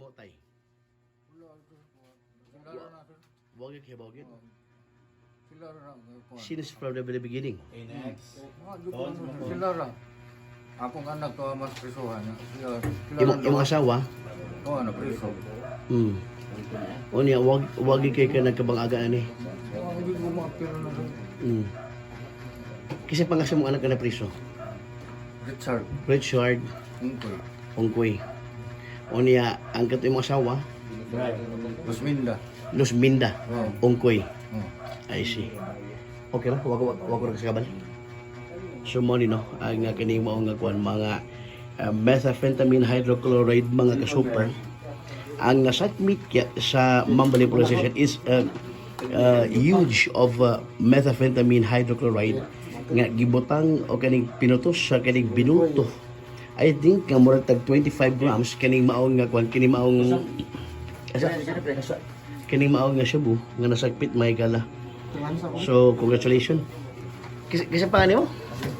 Nahitabo, tay? Sila na, sir. Wag yung kibaw gyud. Sila ra. Since from the very beginning. Okay, next. Sila ra. Akong anak to mas prisuhan. Sila sila Imong imong asawa, Oh, ano priso. Unya wag gyud kay ka nagkabangaga ani. Oh, hindi ko maapiro na, sir. Kasi pangasa mong anak ka na priso. Richard. Richard Ungkoy. Ongkoy. Unya ang kato imong asawa, Rosminda. Luzminda Oh. Ongkoy. Oh. I see. Okay ra, wag ko kasabal. So mo ni no, ang kining mao nga kuan mga methamphetamine hydrochloride, mga ka-super. Ang nasubmit kya sa Mambaling Police Station is huge of methamphetamine hydrochloride nga gibutang o kaning pinutos sa kaning binulto. I think nga murag tag 25 grams kaning maong nga kuan, kining maong asa, asa, kining maong nga shabu nga nasagpit may gala. So, congratulations. Kasi pa mo?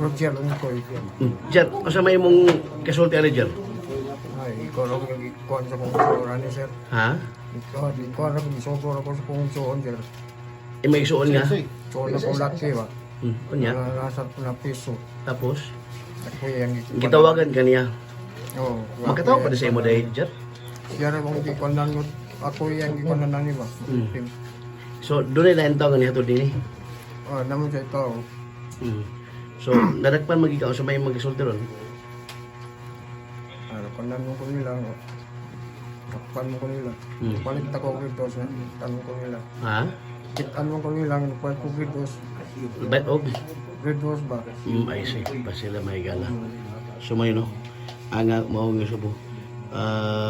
Roger Ungkoy. Jer, asa may imong kasulti ani, Jer? Ay, ikaw ra ko gikuan sa kong suoran ni sir. Ha? Ikaw, ikaw ra ko gisugor ako sa kong suon, sir. E may isuon nga. Suon na kong laki ba. Unya. Nasa na piso. Tapos, Ako yung gitawagan ka niya. Oo. Makatawag pa din sa imo dahil, Jer. Siya ra kong gikuan lang ako yung gikuan na ni ba. So, doon ay lain tawag niya to din eh. Oh, namo sa ito. So, nadakpan magikaw sa may magasulti ron. Ano, kunan mo ko nila. Takpan mo ko nila. Palit ako gritos. Tanong ko nila. Ha? Kitan mo ko nila. Palit ko gritos. Bet og. Gritos ba? I see. Pasila may gala. So, may no. Ang mao nga subo. Ah,